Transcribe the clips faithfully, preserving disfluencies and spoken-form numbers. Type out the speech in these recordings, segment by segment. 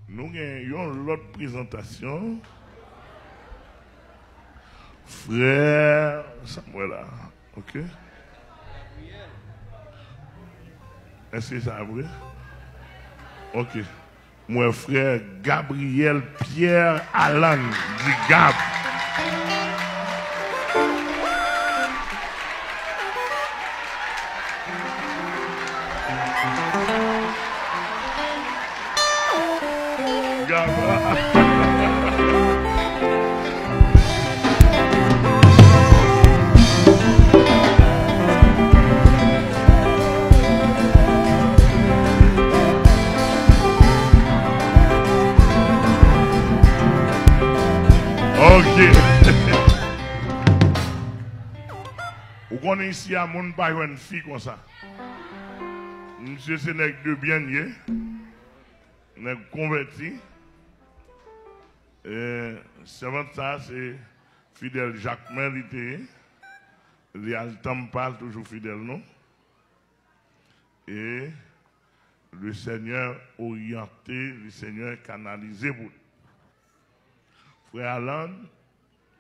Nou gen yon lòt prezantasyon. Frè Samuel la. Ok. Èske sa vre? Ok. Mwen, frè Gabriel Pierre Alan, di Gab. Gab. Ok. Ou konnen isi a, moun pa jwenn fi konsa. Misye se nèg de byen ye, nèg konvèti. E, sèvant sa, se fidèl Jakmen li te ye. Li al Tampa, l toujou fidèl nou. E le Senyè oryante, le Senyè kanalize pou li. Frè Alan,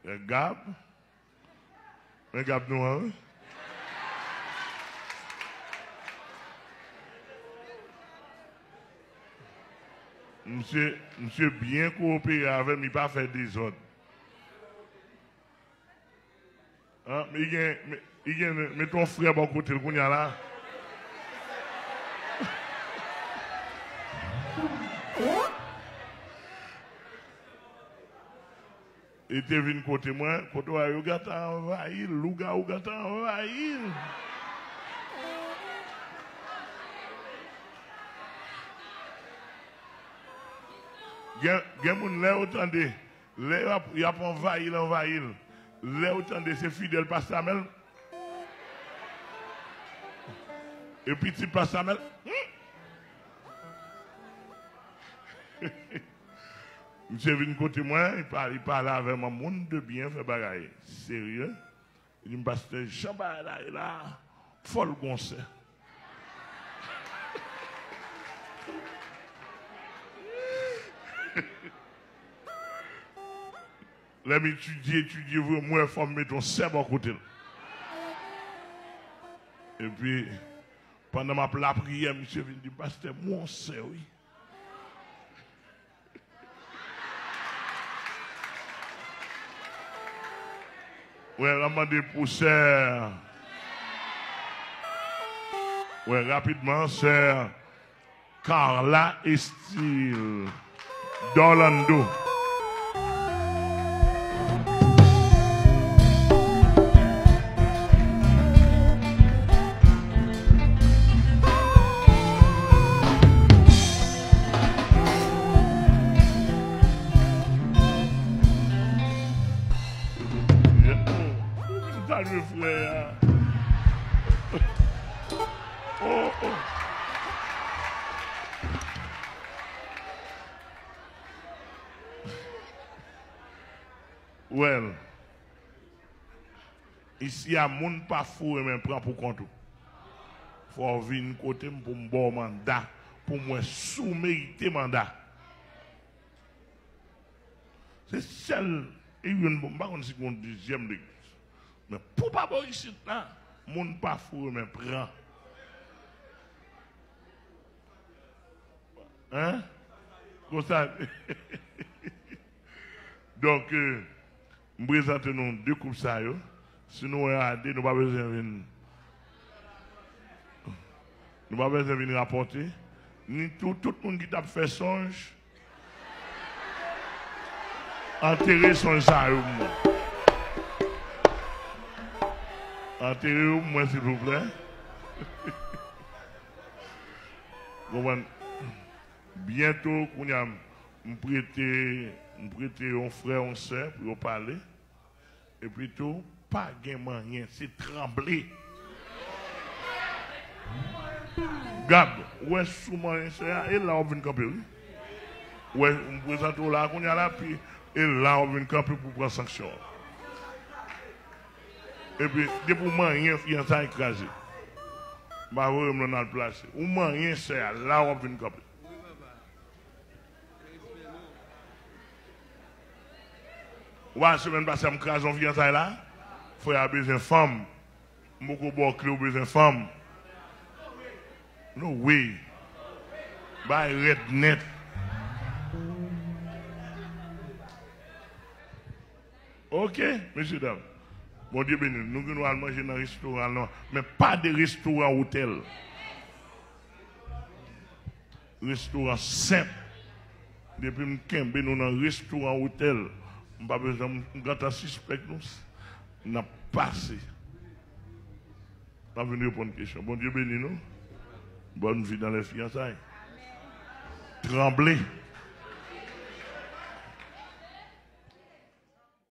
frè Gab, men Gab nou an, wi. Misye, misye byen kowopere avè m, li pa fè dezòd. An, men gen, men, li gen, met yon frè bò kote l kounye a la. Li te vin kote mwen, kote w a yo gentan anvayi l, lougawou gentan anvayi l. Gen, gen moun lè yo tande, lè y ap, y ap anvayi l, anvayi l. Lè yo tande se fidèl pastè Amèl. E pitit pastè Amèl. Hmm. Misye vin kote mwen, li pa-, li pale avè m an moun de byen, fè bagay serye. Li di m, pastè, jan bagay la ye la, fò l gon sè. Lè m etidye, etidye vre, m wè fò m met yon sè bò kote l. Epi, pandan m ap lapriyè, misye vin di m, pastè, m wè yon sè, wi. Wè, l ap mande pou sè. Wè, rapidman, sè Carla Estil d'Orlando. Salye frè a. Oh, oh. Well, isi a, moun pa foure men pran pou kont ou. Fò w vin kote m pou m ba w manda, pou m wè si w merite manda. Se sèl, e youn, m pa konn si gon dezyèm legliz. Men pou pa bò isit la, moun pa foure men pran. Hein? Konsa. Donk, euh, m prezante nou de koup sa yo. Si nou wè a de, nou pa bezwen vin, nou pa bezwen vin rapòte. Ni tou, tout moun ki t ap fè sonj, antere sonj sa yo pou mwen. Antere yo pou mwen, silvouplè. Konprann? Byento, kounye a, m prete, m prete yon frè, yon sè pou yo pale. Epi tou, pa gen manyen, se tranble. Gad, ou wè si w manyen sè a, e la w ap vin kanpe, wi. Ou wè, m prezante w la, kounye a la, pi, e la w ap vin kanpe pou pran sanksyon an. Epi, depi w manyen, fiyansa e kraze. M pa voye m nan al plase. Ou manyen sè a, la w ap vin kanpe. Ou pa wè semèn pase a m kraze yon fiyansay la? Frè a bezwen fanm. M poko ba w kle, ou bezwen fanm. No way. Bagay rèd nèt. Ok, mesye dam. Bondye beni nou. Nou gen dwa al manje nan restoran non, men pa de restoran otèl. Restoran senp. Depi m kenbe nou nan restoran otèl, m pa bezwen, m gentan sispèk nou. N ap pase. N ap vin reponn kesyon. Bondye beni nou. Bonne vie dans les fiançailles. Tranble.